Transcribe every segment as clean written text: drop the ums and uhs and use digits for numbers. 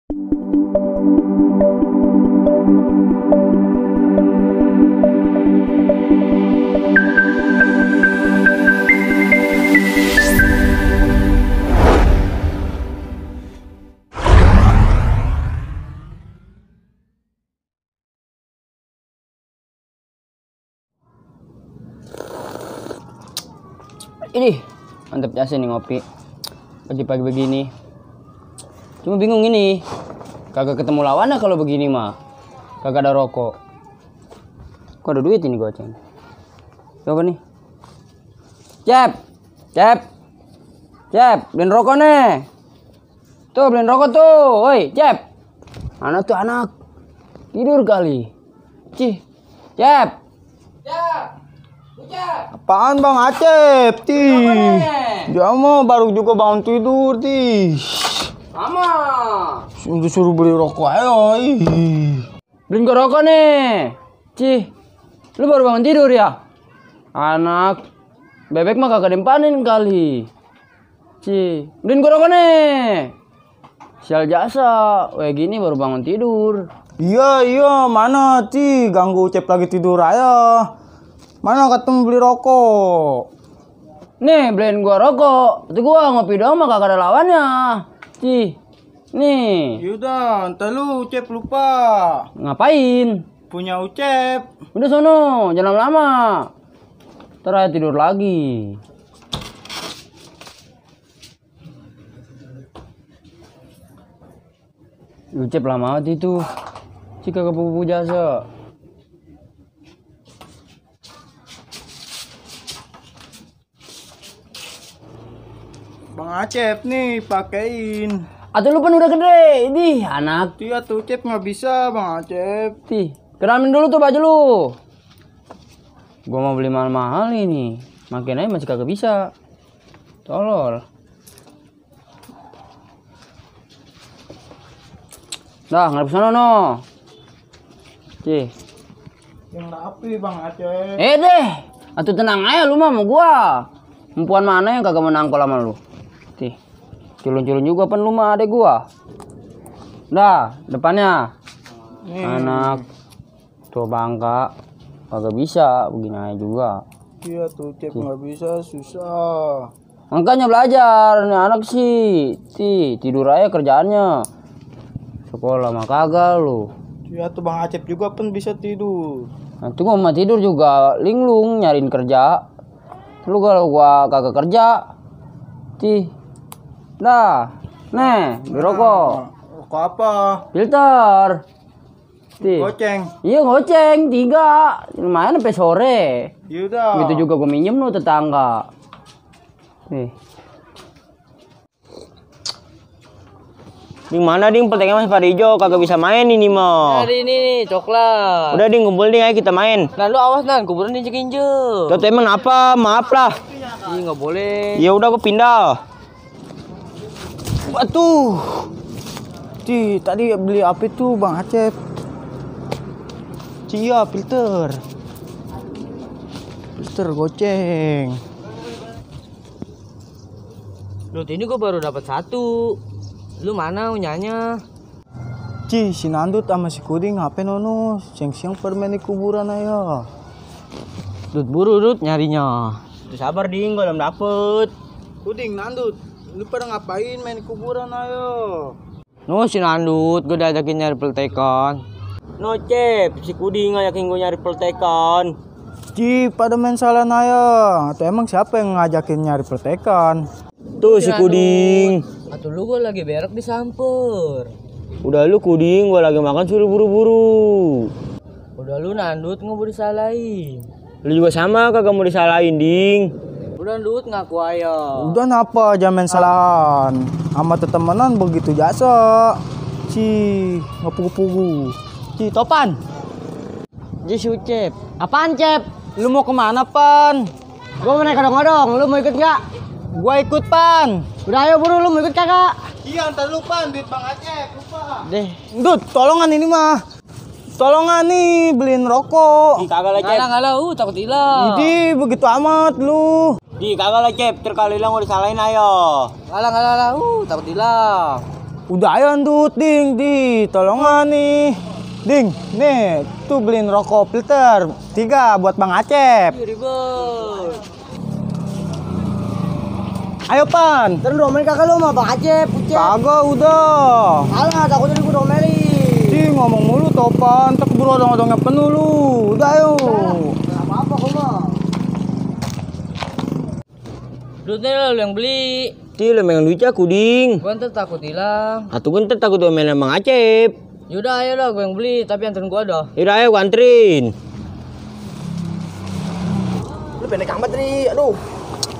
Ini mantap jasa nih ngopi pagi-pagi begini. Cuma bingung ini, kagak ketemu lawannya kalau begini mah. Kagak ada rokok. Kok ada duit ini goceng? Coba nih. Cep, beliin rokok nih. Tuh beliin rokok tuh, woi Cep. Anak tuh anak tidur kali. Cep. Apaan Bang Acep? Dia mah baru juga bangun tidur, Mama. Suruh beli rokok ayo. Beliin gua rokok nih. Lu baru bangun tidur ya? Anak bebek mah kagak dempanin kali. Beliin gua rokok nih. Sial jasa, gini baru bangun tidur. Iya, mana ganggu Cep lagi tidur aja. Mana ketemu beli rokok? Nih, beliin gua rokok. Itu gua ngopi doang mah kagak ada lawannya. Nih. Yaudah, entar lu Cep lupa. Ngapain? Punya Ucep. Udah sono, jangan lama-lama. Ntar aja tidur lagi. Ucep lama banget itu. Kagak pupu jasa. Bang Acep nih pakein. Atau lu kan udah gede, ini anak. Iya tuh Cep nggak bisa Bang Acep. Keramin dulu tuh baju lu. Gua mau beli mahal-mahal ini, makin aja masih kagak bisa. Tolol. Dah, ngarep sono no. Yang rapi Bang Acep. Deh, atuh tenang aja lu mah sama gua. Perempuan mana yang kagak menangkol sama lu? Culun-culun juga pen lu mah adek gua. Dah, depannya. Anak tua bangka kagak bisa begini aja juga. Iya tuh Cep nggak bisa, susah. Makanya belajar nih anak sih. Tidur aja kerjaannya. Sekolah mah kagak lu. Iya tuh Bang Acep juga pun bisa tidur. Nanti gua mah tidur juga linglung nyariin kerja. Lu kalau gua kagak kerja. Dah, nih, beli rokok. Rokok apa? Filter. Goceng. Iya goceng 3. Lumayan sampai sore. Yaudah. Gitu juga gue minjem lu tetangga. Nih. Ding mana ding pelteknya Mas Parijo kagak bisa main ini mah. Hari ini nih coklat. Udah ding kumpul ding ayo kita main. Nah lu awas nan kuburan injek-injek. Tuh emang apa? Maaf lah. Ih nggak boleh. Ya udah gua pindah. Waduh. Tadi beli apa tuh Bang Acep? Iya, filter. Filter goceng. Lu ini gua baru dapat 1. Lu mana punyanya? Si Nandut sama si Kuding HP nono, siang-siang permen di kuburan aja. Dut buru Dut nyarinya. Tuh sabar ding gua belum dapet. Kuding, Nandut, lu pada ngapain main di kuburan ayo? No si Nandut, gue diajakin nyari peltekan. No Cep, si Kuding ngajakin gua nyari peltekan. Pada main salah aja. Atau emang siapa yang ngajakin nyari peltekan? Tuh si Kuding. Atau lu gue lagi berak disamper. Udah lu Kuding, gua lagi makan suruh buru-buru. Udah lu Nandut nggak boleh disalahin. Lu juga sama kagak mau disalahin ding. Udah Nandut ngaku aja. Udah napa jaman salahan. Sama tetemenan begitu jasa. Ngepugu-pugu. Topan. Si Ucep. Apaan Cep? Lu mau kemana Pan? Gua mau naik odong-odong, lu mau ikut nggak? Gua ikut Pan. Udah ayo buru, lu mau ikut kagak? Iya, ntar lu Pan, duit Bang Acep, lupa. Deh. Dut, tolongan ini mah. Tolongan nih, beliin rokok. Kagak lah Cep. Nggak lah, takut hilang. Idi, begitu amat lu. Kagak lah Cep, terkali hilang mau disalahin ayo. Nggak lah, takut hilang. Udah ayo Ndut, Ding, tolongan nih. Ding, nih, tuh beliin rokok filter 3 buat Bang Acep. Ribet. Ayo Pan. Terus domelin kagak lu sama Bang Acep, Ucep. Kagak udah. Alah, takutnya gue domelin. Ding, ngomong mulu toh Pan, tak keburu odong-odongnya penuh lu. Udah ayo. Gak apa-apa kok mah. Duitnya lu yang beli. Ti lu megang duitnya kuding. Gue ntar takut hilang. Atau gue ntar takut domelin Bang Acep. Yaudah ayo lah gue yang beli, tapi anterin gue dah. Yaudah ayo gue anterin. Lu pendek amat nih, aduh.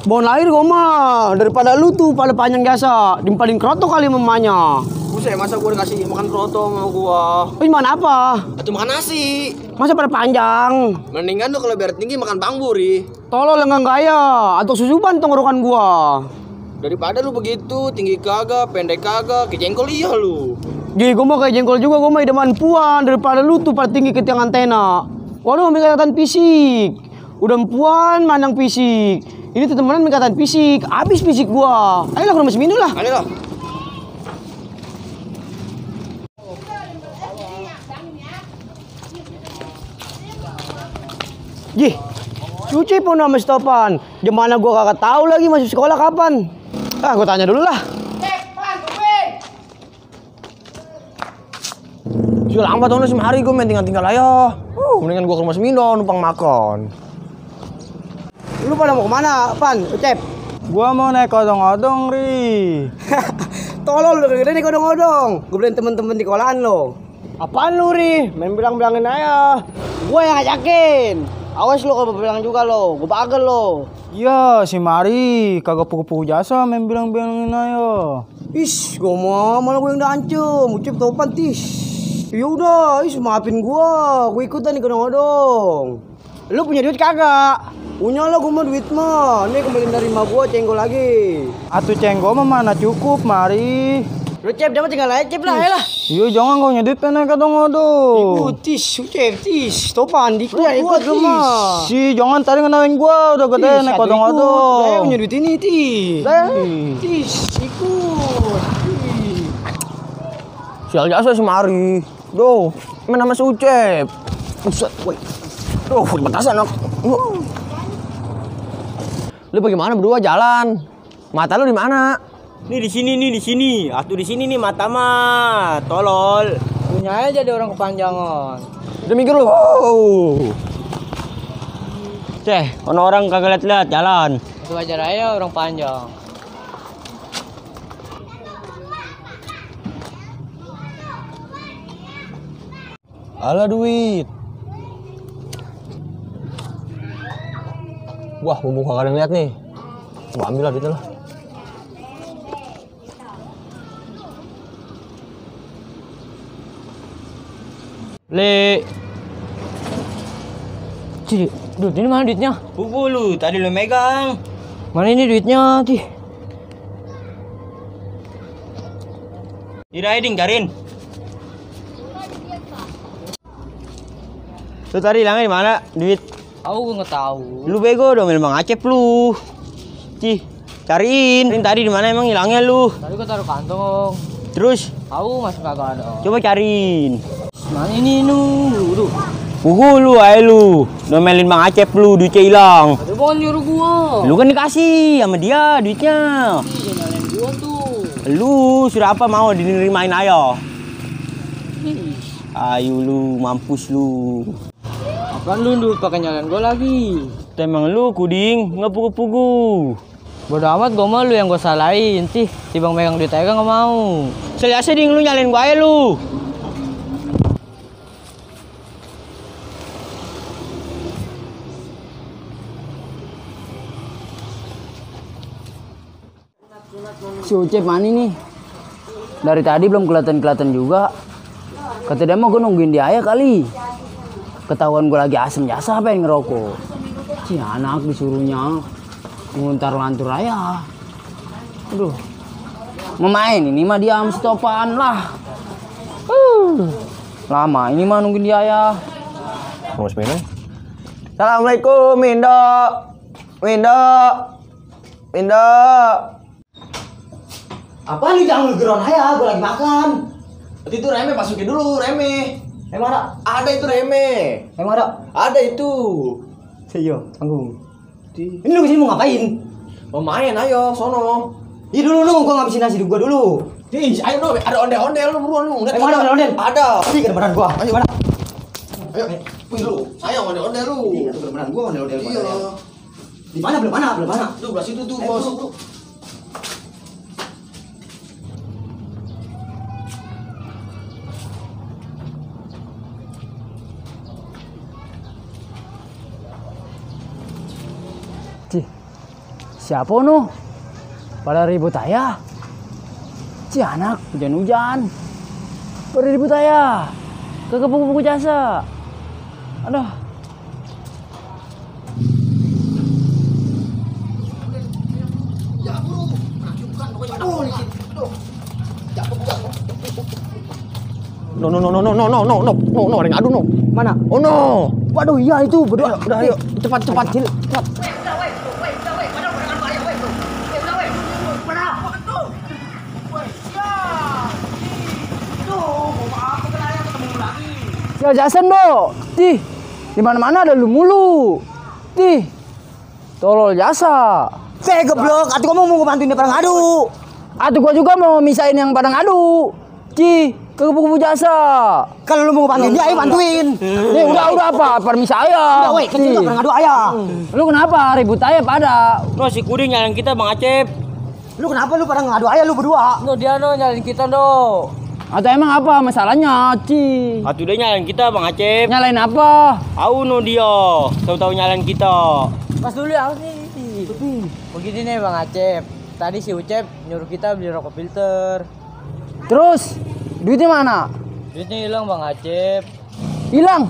Bon lahir gue mah daripada lu tuh pada panjang jasa dimpaling kroto kali mamanya. Buset, masa gue dikasih makan kroto sama gua. Lu mana apa? Atau makan nasi. Masa pada panjang? Mendingan lu kalau biar tinggi makan Bang Buri. Tolol lengang gaya atau susuban tenggorokan gua. Daripada lu begitu, tinggi kagak, pendek kagak, kejengkol iya lu. Gih, gue mah kayak jengkol juga, gue mah idaman puan daripada lu tuh pada tinggi ke tiang antena. Waduh, ambil ikatan fisik. Udah puan, mandang fisik. Ini tuh temenan ikatan fisik, habis fisik gua. Ayolah ke rumah si Minu lah. Ayo lah. Gih, cuci pun sama stopan. Gimana gua kagak tahu lagi masuk sekolah kapan. Ah, gua tanya dulu lah. Sudah lama tahun semari gue main tinggal aja. Mendingan gue ke rumah Semino numpang makan. Lu pada mau kemana, Pan? Ucep. Gua mau naik odong-odong, Ri. Tolol lu gede nih odong-odong. Gue beliin temen-temen di sekolahan lo. Apaan lu, Ri? Main bilang-bilangin aja. Gue yang ngajakin. Awas lu kalau bilang juga lo. Gue bagel lo. Iya, si Mari kagak puku-puku jasa main bilang-bilangin ayo. Ish, gue mau malah gue yang udah ancam. Ucep topan tis. Yaudah, maafin gua ikutan nih odong-odong. Lu punya duit kagak? Punya lah gua mah duit mah. Nih kembaliin dari emak gua cenggol lagi. Atuh cenggol mah mana cukup, Mari. Lu Cep, dapat tinggal aja Cep lah, ayolah. Iya, jangan kau nyedit naik odong-odong. Ikut tis, Cep, tis. Topan dikut gua mah. Si, jangan tadi ngenalin gua udah gede naik odong-odong. Ayo punya duit ini tis. Tis, ikut. Sial jasa semari. Duh, main sama si Ucep. Buset, woi. Duh, batasan aku. Lu bagaimana berdua jalan? Mata lu di mana? Nih di sini. Atuh di sini nih mata mah. Tolol. Punya aja jadi orang kepanjangan. Udah mikir lu. Ceh, orang kagak liat-liat jalan. Itu wajar aja orang panjang. Alah duit. Wah, mumpung kagak ada yang lihat nih. Gua ambil lah duitnya lah. Le. Cih, duit ini mana duitnya? Buku lu, tadi lu megang. Mana ini duitnya, Cih? Riding, Karin. Lu tadi hilangnya di mana? Duit. Aku gue nggak tahu. Lu bego dong, Bang Acep lu. Cih, cariin. Tadi di mana emang hilangnya lu? Tadi gue taruh kantong. Terus, Aku masih kagak ada. coba cariin. Mana ini duh. Buku lu, ayo lu. Domelin Bang Acep lu, duitnya hilang. Ada bukan nyuruh gua. Lu kan dikasih sama dia duitnya. Ih, jangan nyalain gua tuh. Lu sudah apa mau dinerimain ayo. Ih, Ayo lu, mampus lu. apaan lu duit pakai nyalain gua lagi? Emang lu kuding, nggak pugu-pugu. Bodo amat gua mah lu yang gua salahin sih. Si Bang megang duit aja nggak mau. Selesai ding lu nyalain gua aja lu. Si Ucep mana nih? Dari tadi belum kelihatan juga. Kata dia mau gue nungguin dia aja kali. Ketahuan gue lagi asem jasa apa yang ngerokok. Si anak disuruhnya nguntar lantur aja. Aduh. Mau main ini mah dia am stopan lah. Lama ini mah nungguin dia ya. Assalamualaikum, Mindo. Apa lu jangan geron aja, gua lagi makan. Itu reme masukin dulu, reme. Emang ada? Ada itu reme. Emang ada? Ada itu. Iya, tanggung. Ini lu kesini mau ngapain? Mau main, ayo, sono. Iya dulu lu, gua ngabisin nasi gua dulu. Nih, ayo dong, ada ondel-ondel lu buruan lu. Ngeliat Emang ada kagak? ondel-ondel? Ada. Ih, kedepanan gua. Ayo. Mana? Ayo, wih lu, sayang ondel-ondel lu. Iya, kedepanan gua ondel-ondel. Iya. Di mana? Belum mana? Belum mana? Tuh, belah situ tuh, Ayo, bos. bro. Cih, siapa nu? Pada ribut ayah. Cih anak, hujan-hujan. Pada ribut ayah. Kagak buku-buku jasa. Aduh. No, ada yang adu no. Mana? Oh no. Waduh, iya itu berdua. Udah ayo, cepat. Cepat. Ya Jason do. Tih, di mana-mana ada lu mulu. Tih. Tolol jasa. Saya geblok, atuh kamu mau bantuin dia pada ngadu. Atuh gua juga mau misain yang pada ngadu. Cih, kagak buku jasa. Kalau lu mau bantuin dia, ayo bantuin. Nih udah apa? Permisi ayah. Udah, woi, kecil gak pernah ngadu ayah. Lu kenapa ribut ayah pada? No, si Kuding nyalain kita Bang Acep. Lu kenapa lu pada ngadu ayah lu berdua? No, dia no nyalain kita no. Atau emang apa masalahnya, Ci? Atuh dia nyalain kita Bang Acep. Nyalain apa? Au no dia. Tahu-tahu nyalain kita. Pas dulu ya nih. Begini nih Bang Acep. Tadi si Ucep nyuruh kita beli rokok filter. Terus duitnya mana? Duitnya hilang Bang Acep. Hilang.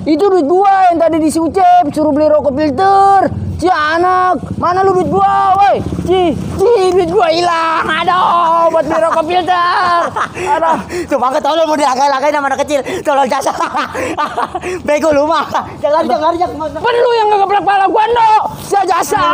Itu duit gua yang tadi di si Ucep suruh beli rokok filter. Ci anak, mana lu duit gua, woi? Ci, duit gua hilang. Aduh, buat beli rokok filter. Aduh. Tuh banget tolong mau dilakai-lakai sama anak kecil. Tolong jasa. Bego lu mah. Jangan. Perlu yang gak keplak pala gua, no. Sia jasa.